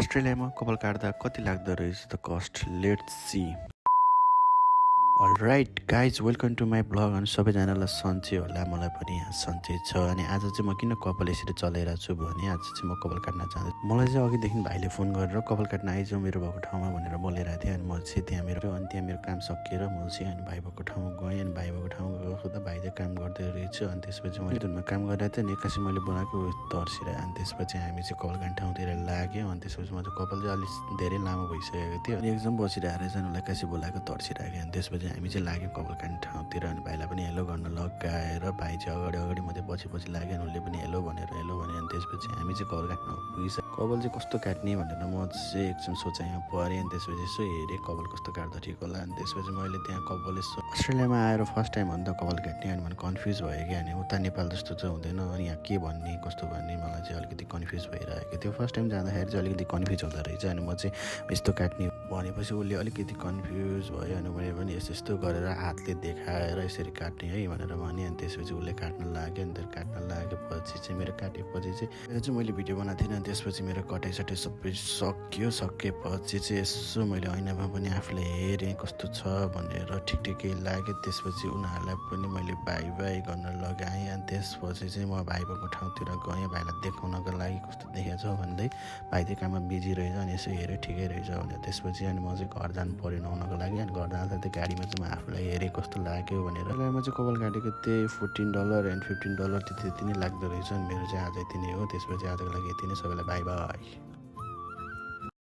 अस्ट्रेलियामा कपाल काट्दा कति लाग्दो रहेछ the cost, let's see. Alright guys, welcome to my blog. अनि सबैजनालाई सन्चै होला, मलाई पनि यहाँ सन्चै छ। अनि आज चाहिँ म किन कपाल यसरी चलाइरहेको छु भने आज चाहिँ म कपाल काट्न चाहन्छु। मलाई चाहिँ अघिदेखि भाइले फोन गरेर कपाल काट्न आइजाउँ मेरो भएको ठाउँमा भनेर बोलिरहेको थियो। अनि म चाहिँ त्यहाँ मेरो काम सकिएर म चाहिँ अनि भाइ भएको ठाउँमा गएँ। अनि भाइ भएको ठाउँमा गएको त भाइले काम गर्दै रहेछ। अनि त्यसपछि मैले धुनमा काम गरेर चाहिँ एक्कासी मैले बनाएको तर्सिरहेँ। अनि त्यसपछि हामी चाहिँ कपाल काट्ने ठाउँतिर लाग्यौँ। अनि त्यसपछि म चाहिँ कपाल चाहिँ अलिक धेरै लामो भइसकेको थियो। अनि एकदम बसिरहेको रहेछ, अनि एक्कासी बोलाएको तर्सिरहेको। अनि त्यसपछि हामी चाहिँ लाग्यौँ कपाल काट्ने ठाउँतिर। अनि भाइलाई पनि हेलो गर्न लगाएर भाइ चाहिँ अगाडि म चाहिँ पछि लाग्यो। उसले पनि हेलो भने। अनि त्यसपछि हामी चाहिँ कपाल काट्न पुगिसक्यो। कपाल चाहिँ कस्तो काट्ने भनेर म चाहिँ एकछिन सोचाइमा परेँ। अनि त्यसपछि यसो हेरेँ कपाल कस्तो काट्दा ठिक होला। अनि त्यसपछि मैले त्यहाँ कपाल यसो अस्ट्रेलियामा आएर फर्स्ट टाइम हो नि त कपाल काट्ने। अनि मैले कन्फ्युज भयो कि अनि उता नेपाल जस्तो चाहिँ हुँदैन। अनि यहाँ के भन्ने कस्तो भन्ने मलाई चाहिँ अलिकति कन्फ्युज भइरहेको थियो। फर्स्ट टाइम जाँदाखेरि चाहिँ अलिकति कन्फ्युज हुँदो रहेछ। अनि म चाहिँ यस्तो काट्ने भनेपछि उसले अलिकति कन्फ्युज भयो। अनि मैले पनि यस्तो गरेर हातले देखाएर यसरी काट्ने है भनेर भने। अनि त्यसपछि उसले काट्न लाग्यो। अनि त्यो काट्न लागेपछि चाहिँ मेरो काटेपछि चाहिँ मैले भिडियो बनाएको थिएँ। अनि त्यसपछि मेरो कटाइसटाइ सबै सकेपछि चाहिँ यसो मैले ऐनामा पनि आफूलाई हेरेँ कस्तो छ भनेर ठिकै लाग्यो। त्यसपछि उनीहरूलाई पनि मैले बाई गर्न लगाएँ। अनि त्यसपछि चाहिँ म भाइ भएको ठाउँतिर गएँ भाइलाई देखाउनको लागि कस्तो देखेको छ भन्दै। भाइ चाहिँ काममा बिजी रहेछ। अनि यसो हेरेँ ठिकै रहेछ भनेर त्यसपछि अनि म चाहिँ घर जानु पऱ्यो नुहाउनको लागि। अनि घर जाँदा त्यो गाडीमा चाहिँ म आफूलाई हेरेँ कस्तो लाग्यो भनेर। म चाहिँ कपाल काटेको थिएँ $14 एन्ड $15 त्यति नै लाग्दो रहेछ। अनि मेरो चाहिँ आज यति नै हो। त्यसपछि आजको लागि यति नै, सबैलाई बाई।